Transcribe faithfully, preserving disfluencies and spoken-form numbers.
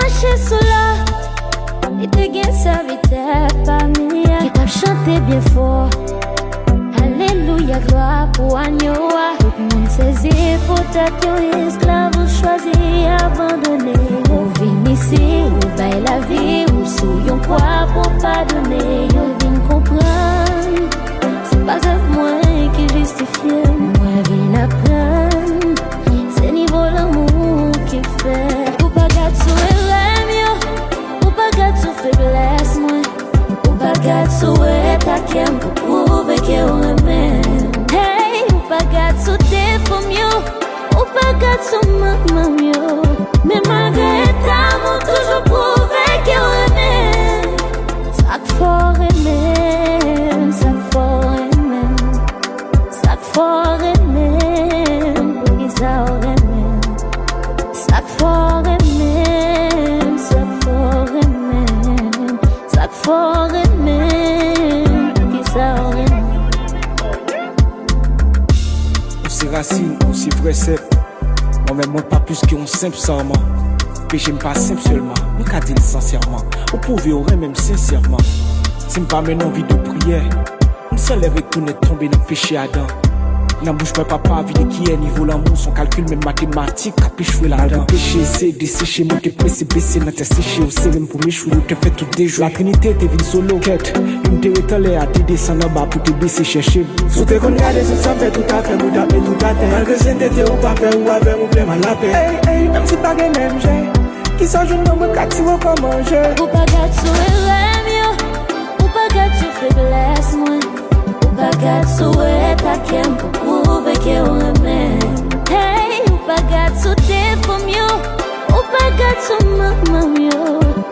Mache sou la, li te gen sèvitè pami a ki t ap chante byen fò. Alelouya, glwa pou Agno a. Tout moun sezi poutèt yon esklav ou chwazi abandone yo. Ou vin isi, ou bay lavi ou sou yon kwa pou padone yo. Ou vin konprann, se pa zèv mwen ki jistifye m. Mwen vin aprann, se nivo lanmou ki fè. Ou pa gad sou erè m yo, ou pa gad sou feblès mwen. Ou pa gad sou eta kè m pou pwouve ke w renmen m. Hey, ou pa gad sou defo m yo, ou pa gad sou manman m yo. Men malgre eta m, ou toujou pwouve ke w renmen m. Sa k fè w renmen m, sa k fè w renmen m. Sa k fè w renmen m, poukisa w renmen m? Sa k fè w renmen m, sa k fè w renmen m? Sa k fè w renmen m, poukisa w renmen m? Ou se rasin, ou se vrè sèp. Mwen menm, mwen pa plis ke yon senp sarman. Peche m pa senp sèlman, mwen ka di l sansèman. Ou pwouve w renmen m sensèman. Si m pa mennen yon vi de priyè, m sanlè retounen tonbe nan peche adan. Nan bouch mwen papa vide kiyè, nivo lanmou s on kalkil menm matematik k ap echwe ladan. Malgre peche eseye deseche m, ou te prese bese nan tè seche, ou sere m pou m echwe, ou te fè tout dejwe. Latrinite te vin solo, kèt, youn te ret anlè a, te desann anba pou te bese chèche m. Si w te konn gade sou sa m fè tout afè m, ou t ap met tout atè. Malgre sentete ou pa fè, ou avè m ou vle m an lapè. Ey, ey, menm si pa gen menm je, kisa w jwenn nan mwen ka tire w kòm anje? Ou pa gad sou erè m yo, ou pa gad sou feblès mwen. Ou pa gad sou eta kè m pou pwouve ke w renmen m. Hey, ou pa gad sou defo m yo, ou pa gad sou manman m yo.